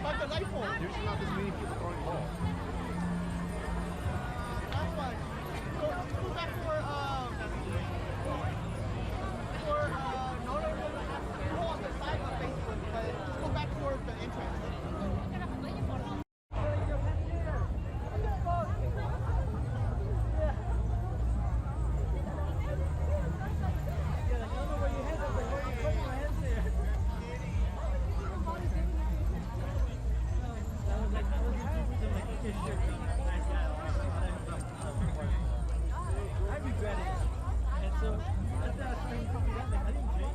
But delightful. There's not this many people throwing balls. That's fine. Go, go back for, um, for, uh, no, no, no, no. Go on the side of Facebook, but just go back towards the entrance. I regret it. And so, that's why I was trying to do that. Like, I didn't drink.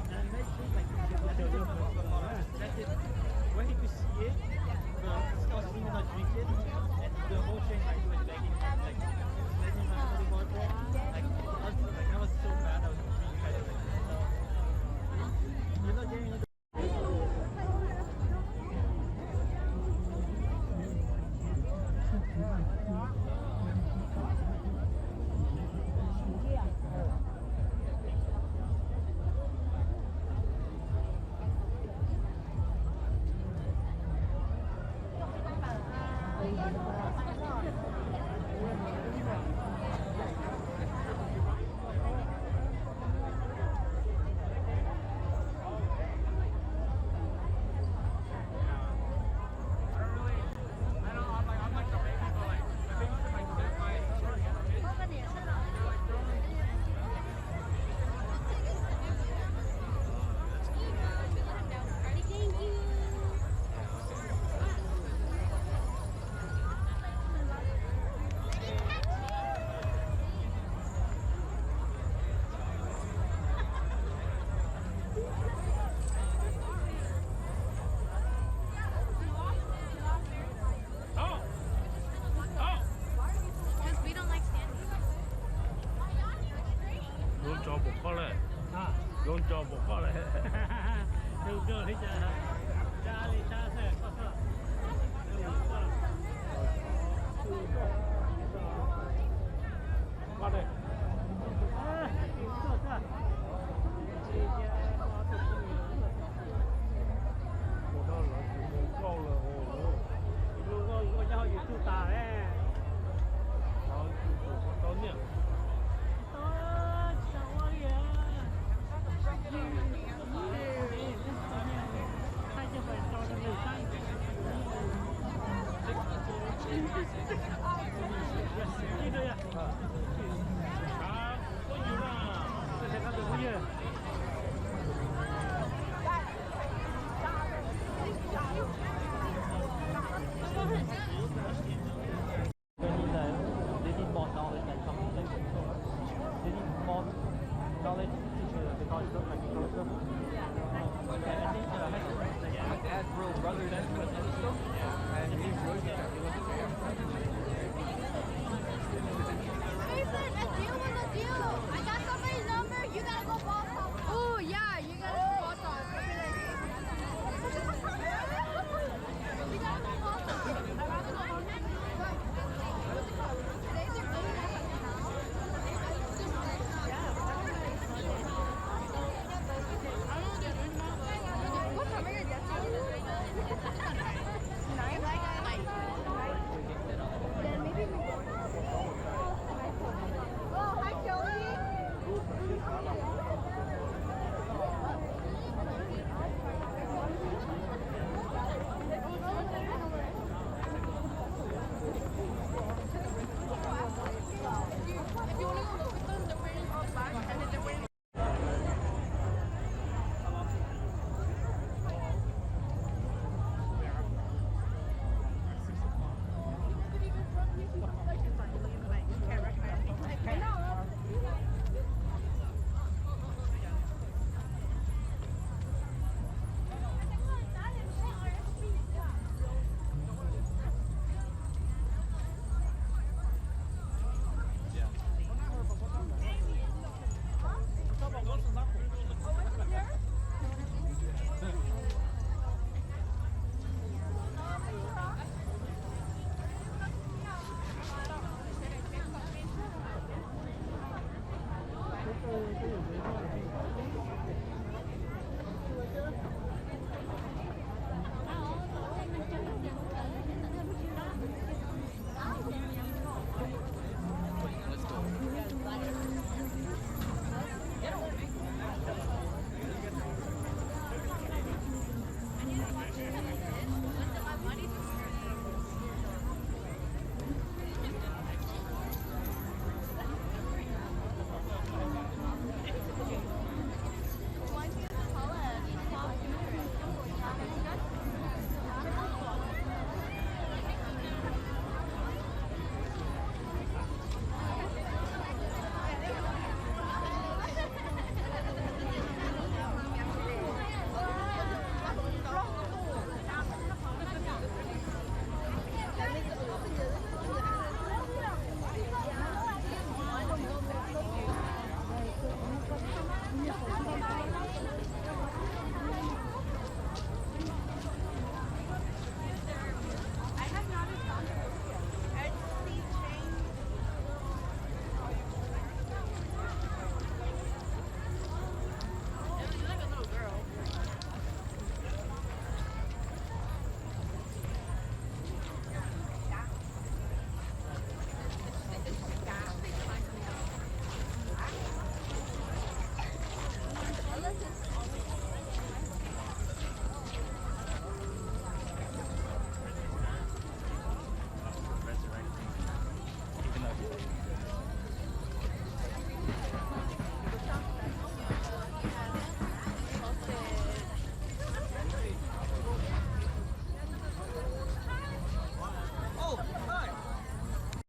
And I made sure, like, I don't know. That's it. Where he could see it, the, I was thinking about drinking, and the whole train ride he was begging, like, begging my buddy Marco. Like, I was, like, I was so bad, I was really trying to, like, you know, getting Lub tso pom koj lawm. Lub tso pom koj lawm. They need more knowledge, like, something like, they need more knowledge to teach you, like, the college stuff, like, the college stuff. And I think, uh, my dad's real brother, that's what, and he's really good at it.